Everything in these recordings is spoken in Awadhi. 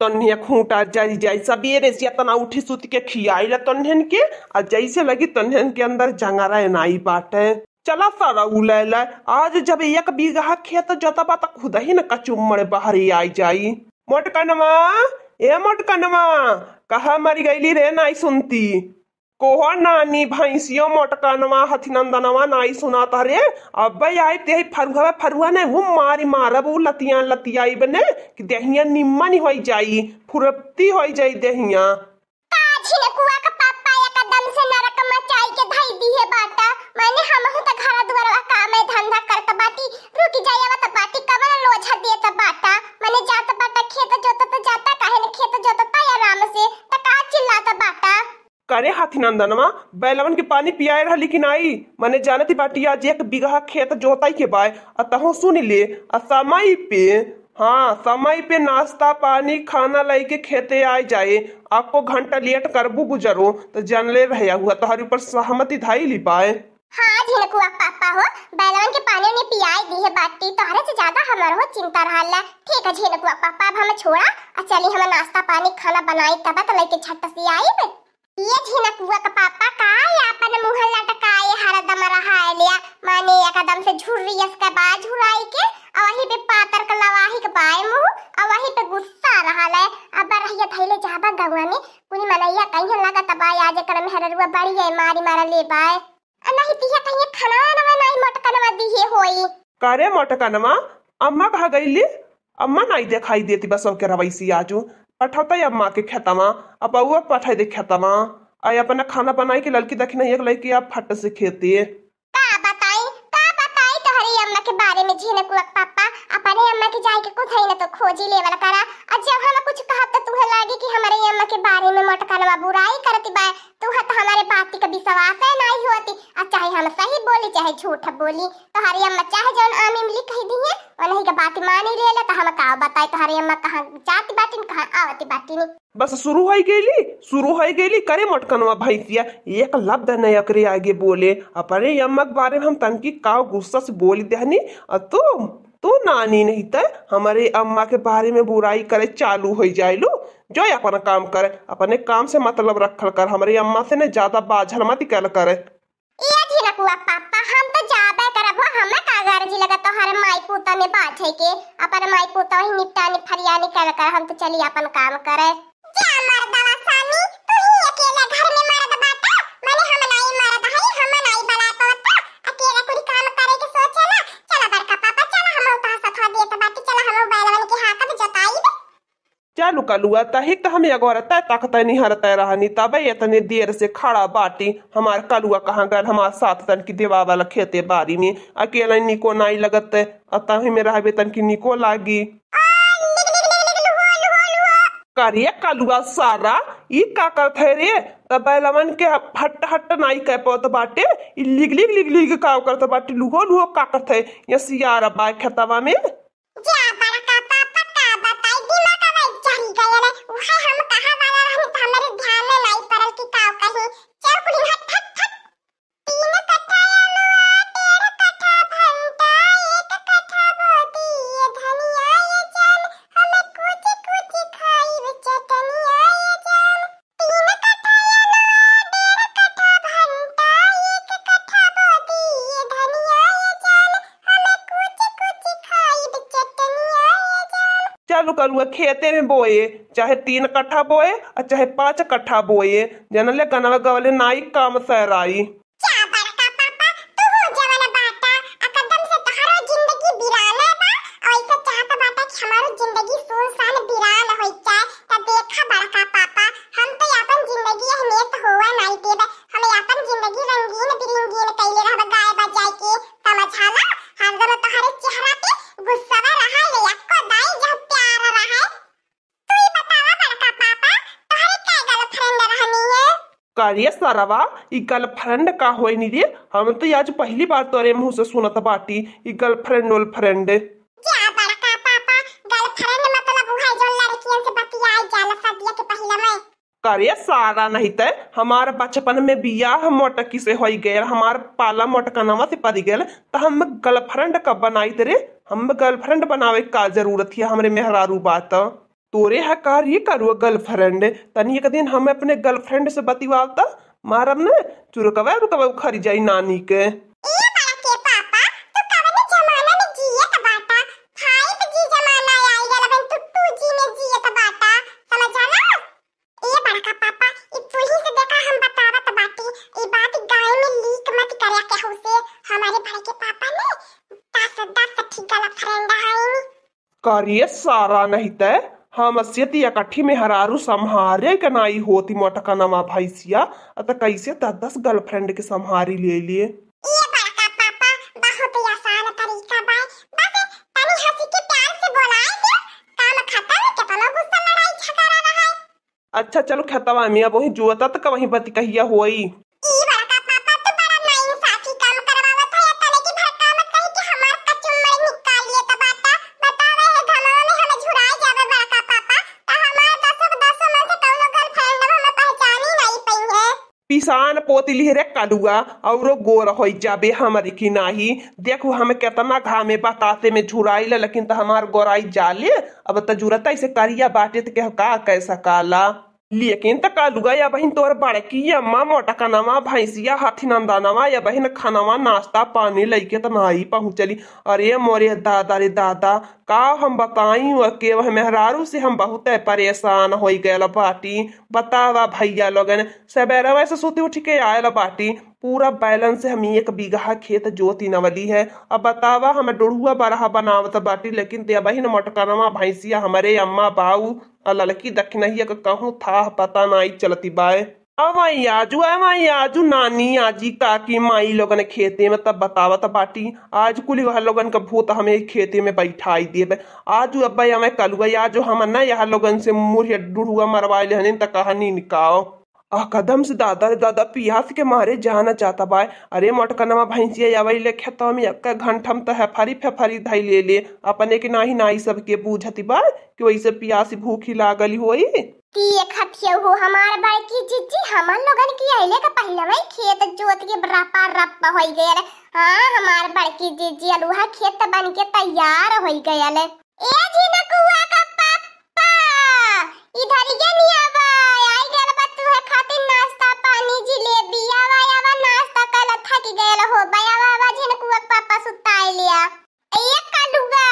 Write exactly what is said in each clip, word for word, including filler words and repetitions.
तन्हे खूंटा जरि जाई, सबेरे से एतना उठी सुति के खियाइला तन्हन के, आ जइसे लगी तन्हन के अंदर जंगरा नाई बाटे। चला सारा उ लैला, आज जब एक बीघा खेत जोतबा त खुदही न कचुम्मड़ बहरी आई जाई। मोटकनवा, ए मोटकनवा, कहाँ मरि गइली रे, नाई सुनती? कोहो नानी, भैंसियो मोटकनवा, हथिनंदनवा नाई सुनात हरे। अब्बे आई तेही फरुहवा, फरुहा ने वो मारी मारब, उ लतिया लतियाई बने कि देहिया निम्मन होई जाई, फुरती होई जाई देहिया। का झिनकुआ का पापा एकदम से नरक मचाई के धई दिहे बाटा। माने हमहू त घर दुआरवा काम धंधा करत बाटी, रुक जाए आवत बाटी, कवन लोझा देत बाटा। माने जात बाटा खेत जोतत जाता, काहे न खेत जोतता आराम से, त का चिल्लात बाटा? करे हथिनंदनवा, बैलवन के पानी पियाए रहली कि नाई? मने जानती बाटी आज एक बीघा खेत जोताई के बाय, आ तहु सुन ले, आ समय पे, हाँ, समय पे नाश्ता पानी खाना लइके खेते आए जाए। आपको घंटा लेट करबू गुजरो, त जानले रहे हुआ तोहरी ऊपर सहमति धाई ली बाय। हाँ, झिनकुआ पापा हो, बैलवन के पानी उन्हें पियाए दी है बाटी, तोहरे से ज्यादा हमर हो चिंता रहल। ठीक है झिनकुआ पापा, अब हम छोड़ा, आ चली हम नाश्ता पानी खाना बनाई तब त लइके झट से आइब। ये झिनकुआ का पापा का ये आपन मुँह लटकाए हरदम रहा लिया, माने एकदम से झुर्रियस के बा झुराई के, और वहीं पे पातर के लवाही के बाय मुँह, और वहीं पे गुस्सा रहा ले। अब रहिया धैले जाबा गौआ में, कुनी मनैया कहीं लागत बा आज एकर मेहररुआ बड़ी है मारी मारा ले बाय। आ नहीं तिहे कहीं खाना वाना नहीं मोटकनवा दिहे होई। करे मोटकनवा, अम्मा कहाँ गईली? अम्मा नाई देखाई देती बा सबके रवैसी आजू। पठौता अम्मा के खेतवा, अब बउआ पठाई दे खेतवा। आ अपना खाना बनाई के ललकी दखिना एक लइके आप फट से खेते। का बताई, का बताई तोहरी अम्मा के बारे में झिनकुआ के पापा, अपने अम्मा के जाए के कुछ है न तो खोजी लेवल करा। आ जब हम कुछ कहब त तुहे लागी कि हमरे अम्मा के बारे में मोटकनवा बुराई करती बा, तुहे त हमारे बाती का विश्वास है नाई होती। आ चाहे हम सही बोली चाहे झूठ बोली, तोहरी अम्मा चाहे जौन आमी में लिख ही दिए, उन्हीं के बात मानी ले ले, त हम का बताई तोहरी अम्मा कहाँ जाती बाटिन, कहाँ आवती बाटिन। बस शुरू होई गईली, शुरू होई गईली करे मोटकनवा भैंसिया। एक लफ्ज न एकरे आगे बोले। अपने अम्मा के बारे में हम तनकी काव गुस्सा से बोली देहनी, और तू, तू नानी नहीं त हमारे अम्मा के बारे में बुराई करे चालू होई जाइलू। जो अपन काम करे, अपने काम से मतलब रखल कर, हमारे अम्मा से ने ज्यादा बाझल मत कल करे। ए झिनकुआ पापा, हम तो जाबे करब हो, हमें का गरजी लगा तोहरे माई पूता में बाझे के, अपन माई पूता वही निपटानी फरियानी कर कर, हम तो चली अपन काम करे। जा मर्दवा सामी, तू ही अकेले घर में मर्द बाटा, माने हम नाई मर्द हई, हम नाई बला पवता, अकेले कुल काम करे के सोचे ना। चला बड़का पापा, चला हम तोहा सथवा देत बाटी, चला हम बैलवन के हाकब जोताई दे। चलू कलुआ, तहिक त हम एगोरते तकते निहरते रहनी, तबे एतने देर से खड़ा बाटी। हमार कलुआ कहाँ गल, हमार साथ तनकी देवा वाला खेते बारी में अकेले निको नाई लगते, आ तही में रहबे तनकी निको लागी। करिए कलुआ सारा, ई का करत है रे? त बैलवन के हट हट नाई कह पावत बाटे, ई लिग लिग लिग लिग का करत बाटे, लुहो लुहो का करत है? ये सियारा बाय खेतवा में। जा बड़का पापा का बताई, दिमागवा चढ़ी गयल। उहे हम कहा वाला रहनी त हमरे ध्यान में नाई पड़ल कि का कही। चल कुली हट, हट, हट। तीन कट्ठा अलुआ, डेढ़ कट्ठा भंटा, एक कट्ठा बोदी, ये धनिया ये जान, हमें कुछ कुछ खाइब चटनिया ये जान। तीन कट्ठा अलुआ, डेढ़ कट्ठा भंटा, एक कट्ठा बोदी, ये धनिया ये जान, हमें कुछ कुछ खाइब चटनिया ये जान। चलू कलुआ, खेते में बोए, चाहे तीन कट्ठा बोए और चाहे पाँच कट्ठा बोए, जनले गनवा गवले नाई काम सराई। जा बड़का पापा, तू जवन बाटा, एकदम से तोहरो जिंदगी बिराने बा, और ऐसे चाहत बाटा कि हमारो जिंदगी सुनसान बिरान होई जाए। त देखा बड़का पापा, हम तो अपन जिंदगी अहमियत होवा नाई देबे, हम अपन जिंदगी रंगीन बिरंगीन कैले रहब गाय बजाए के, समझाला? हरदम तोहरे चेहरा पे गुस्सा रहा ले, अक्को दाई जब प्यार रहा। तू ही बतावा बड़का पापा, तोहरे कै गर्लफ्रेंड रहनी है? का रे सरवा, ई गर्लफ्रेंड का होई नी रे? हम तो आज पहली बार तोरे मुंह से सुनत बाटी, ई गर्लफ्रेंड वर्लफ्रेंड। जा बड़का पापा, गर्लफ्रेंड मतलब उहे जो लड़कियन से बतियाई जाला शादिया के पहले में। का रे सारा, नहीं ते हमार बचपन में बियाह मोटकी से होई गयल, हमार पाला मोटकनवा से पड़ गयल, त हम गर्लफ्रेंड कब बनाई तेरे? हम गर्लफ्रेंड बनावे का जरूरत है, हमरे मेहरारू बात। तोरे है का रे करुआ girlfriend? तनी एक दिन हम अपने girlfriend से बतिवावता, मारब न, चुरकवा उरकवा उखरि जाई नानी के। ए बड़के पापा, तू कवने जमाना में जियत बाटा? five G जमाना आइ गल, अबहिन तू two G में जियत बाटा, समझा ना? ए बड़का पापा, ई तूही से देखा हम बतावत बाटी, ई बात गाँव में leak मत करे केहू से। हमारे बड़के पापा ने दस, दस ठी girlfriend हईन। करिए सारा नहीं तै, हम से त एकठी मेहरारू सम्हारे के नाई होती मोटकनवा भैंसिया, अ त कैसे दस दस girlfriend के सम्हारी ले लिए? ए बड़का पापा, बहुत ही आसान तरीका बा, बस तनी हंसी के प्यार से बोलाए दे, काम खत्म, केतनो गुस्सा लड़ाई झगड़ा रहे। अच्छा चलो खेतवा में अब वही जुअता त वही बतिकहिया होई। ई बड़का पापा, तू बड़ा नाइंसाफी काम करवावत है, तने की भड़का मत कही कि हमार कचुम्मड़ निकाल लिए त बाटा। बतावे है घमवा में हमें झुराए जावे बड़का पापा, त हमार दसो के दसो में से कौनो girlfriend हमें पहचानी नहीं पई है। पिसान पोती लिह रे कलुआ, औरो गोर होई जाबे हमरे की नाही। देखो हम केतना घामे बतासे में झुराइला, लेकिन त हमार गोराई जाले। अब त जुरत ऐसे करिया बाटे त केहू का कह सकाला। लेकिन त कलुआ या बहिन तोर बड़की अम्मा मोटकनवा भैंसिया हाथी नंदनवा या बहिन खनवा नाश्ता पानी लइके त नाई पहुँचली। अरे मोरे दादा रे दादा, का हम बताई, के वह मेहरारू से हम बहुत परेशान होई गयल बाटी। बतावा भैया लोगन, सबेरवा से सुती उठ के आयल बाटी, पूरा बैलन से हम एक बीघा खेत जोति नवली है। अब बतावा हम डोढ़ुआ बरहा बनावत बाटी, लेकिन ते बहिन मोटकनवा भैंसिया हमरे अम्मा बाऊ आ ललकी दखिनहिया के कहूँ थाह पता नाई चलती बाय। अवाई आजू, अवाई आजू नानी, आजी, काकी, माई लोगन खेते में तब बतावत बाटी। आज कुल वह लोगन के भूत हमें खेते में बैठाई देबे। आजू अब्बे अवे कलुआ, आजू हम न यह लोगन से मुरिया डुढ़ुआ मरवाए लेहनिन त कहा नीन काओ। आ कदम से दादा रे दादा पियास के मारे जाना जाता बाय। अरे मोटकनवा भैंसिया अवई ले खेतवा में एक घंटा में त हेफरी फेफरी धई ले ले। अपने के नाही नाई सबके बूझती बाय कि वैसे पियासी भूखी लागल होई। की एक हथियौ हो हमार बड़की जिज्जी, हमन लोगन की अइले के पहिले वही खेत जोत के रपा रप होई गयल। हाँ, हमार बड़की जिज्जी अलूहा खेत बन के तैयार होई गयल। ए झिनकुआ का पापा, इधर ये नहीं आवा, आई गयल बा तुहे खातिर नाश्ता पानी जिलेबी, आवा, आवा, नाश्ता कल थक गयल हो बा, आवा, आवा, झिनकुआ का पापा सुताए लिया। ए कलुआ,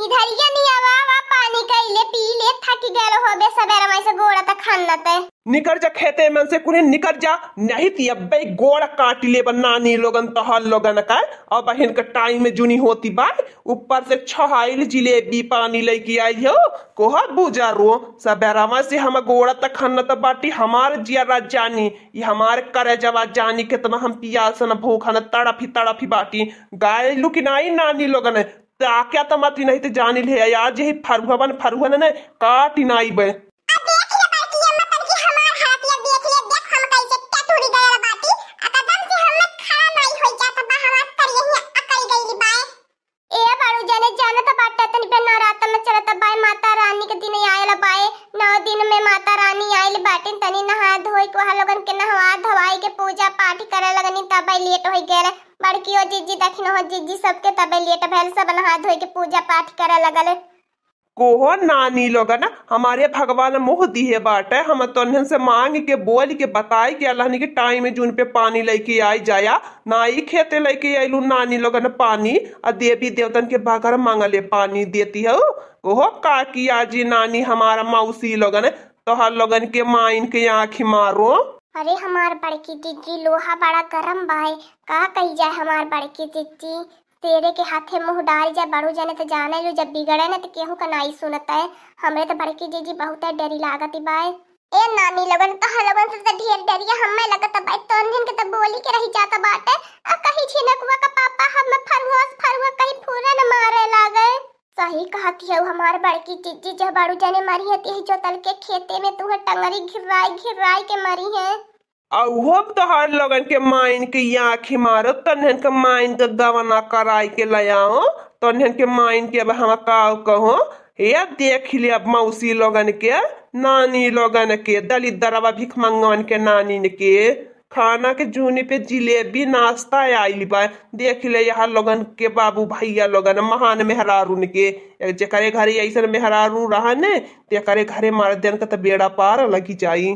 इधरिया नियावा, वा पानी कइले पी ले, थक गयल होबे सबेरवा से गोड़ा त खन्नत। निकर जा खेते में से कुने निकर जा, नहीं ती अब्बे गोड़ काट लेबा नानी लोगन तोहर लोगन का। अब बहिन का टाइम में जुनी होती बा, ऊपर से छहाइल जिलेबी पानी लइके आई हो, कोहा बुझारो, सबेरवा से हम गोड़ा त खन्नत बाटी, हमार जियरा जानी, ई हमार करेजवा जानी केतना हम पियासन भूखन तड़फी तड़फी बाटी। गायलू कि नाई नानी लोगन, ताक्या त मत नहीं त जानी ले, आज यही फरुहवन फरुहन ने काटी नाई बे। अब देख ले बड़की अम्मा, तनकी हमार हालतिया देख ले, देख हम कैसे टटुरी गयल बाटी। आ कदम से हम खड़ा नाई होई जात बा, हमार करियहिया अकई गइली बाय। ए बाड़ू जाने, जानत बाटे तनी पे नवरात्र में चलत बाय, माता रानी के दिन आयल बाय, नौ दिन में माता रानी आयल बाटिन, तनी नहा धोई के वहाँ लोगन के नहवा धवाई के पूजा पाठ करे लगनी, तब लेट होई गयल। बड़की हो जिज्जी, दखिन हो जिज्जी, सबके तबे लेट भयल, सब नहा धोई के पूजा पाठ करे लगल। कोहो नानी लोगन, हमारे भगवान मोह दिहे बाटे, हम तोन्हन से मांग के, बोल के, बताई के अल्लाह के टाइम में जून पे पानी लइके आई जाया, नाई खेते लइके आइलू नानी लोगन पानी, आ देवी देवतन के बगर मांगले पानी देती हो। कोहो काकी आजी नानी हमारा मौसी लोगन, तोहर लोगन के माइन के आँखी मारो। अरे हमार बड़की जिज्जी, लोहा बड़ा गरम बाय, का कही जाए हमार बड़की जिज्जी, शेरे के हाथे मुँह डार जा, बड़ू जने त जाने लो, जब बिगड़े न त केहू का नाई सुनत है। हमरे त बड़की जिज्जी बहुत डरी लागत बाय। ए नानी लोगन, तोहर लोगन से त ढेर डरिया हमें लगत बाय, तोन्हन के त बोली के रही जात बाटे। आ कहीं झिनकुआ का पापा हम फरुआ से फरुआ कहीं फूरन मारे लागे। सही कहत हऊ हमार बड़की जिज्जी, जब बाड़ू जने मरी है, तेही जोतल के खेते में तुहे टंगरी घिर्राई घिर्राई के मरी है। अउहो तोहर लोगन के माइन के आँखी मारो, तन्हन के माइन के गवना कराई के लयाओ, तन्हन के माइन के अब हम काव कहो। हे देख ले अब मौसी लोगन के, नानी लोगन के, दलिद्दरवा भिखमंगवन के नानिन के। खाना के जूनी पे जिलेबी नाश्ता आइल बा। देख ले यहाँ लोगन के बाबू भैया लोगन, महान मेहरारून के। जेकरे घरे ऐसन मेहरारू रहने, तेकरे घरे मर्दन के त बेड़ा पार लगी जाई।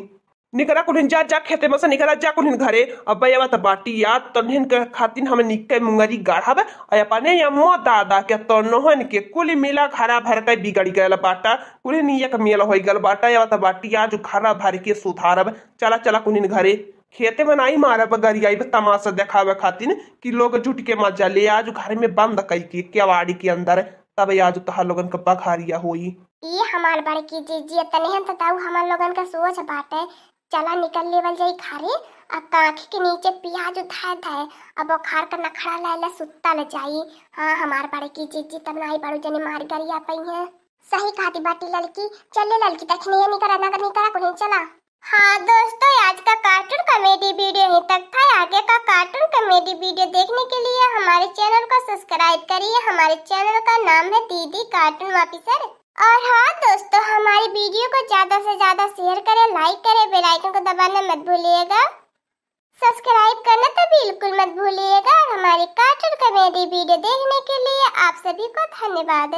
निकरा कुलिन जा, जा खेते में से निकरा, जा कुलिन घरे। अब बयवा त बाटी याद, तन्हन के खातिन हम निक्के मुंगरी गाढ़ब, और अपने अम्मो दादा के तनहन के कुल मिला घरा भर के बिगड़ गयल बाटा, कुलिन एक मेल होई गल बाटा। या त बाटी आज घरा भर के सुधारब। चला, चला कुलिन घरे। खेते में नाई मारब, गरियाइब तमाशा देखावे खातिन कि लोग जुट के मजा ले। आज घर में बंद कई के केवाड़ी के अंदर, तब आज तोहार लोगन के बघारिया होई। ई हमार बड़की जीजी, तनहन त ताऊ हमार लोगन के सोच बाटे। चला निकल लेवल जाई घरे, आ कांखी के नीचे पियाज उधार धाए, अब बुखार का नखड़ा लाए ला सुत्ता ले जाई। हाँ, हमार बड़की जीजी तब नाई बड़ू जनी मार गरिया पई है। सही कहती बाटी ललकी, चले ललकी तखनी है निकरा नगर निकरा कुलिन चला। हाँ दोस्तों, आज का कार्टून कॉमेडी वीडियो यहीं तक था। आगे का कार्टून कॉमेडी वीडियो देखने के लिए हमारे चैनल को सब्सक्राइब करिए। हमारे चैनल का नाम है दीदी कार्टून ऑफिसर। और हाँ दोस्तों, हमारी वीडियो को ज्यादा से ज्यादा शेयर करें, लाइक करें, बेल आइकन को दबाना मत भूलिएगा। सब्सक्राइब करना तो बिल्कुल मत भूलिएगा। और हमारी कार्टून कॉमेडी वीडियो देखने के लिए आप सभी को धन्यवाद।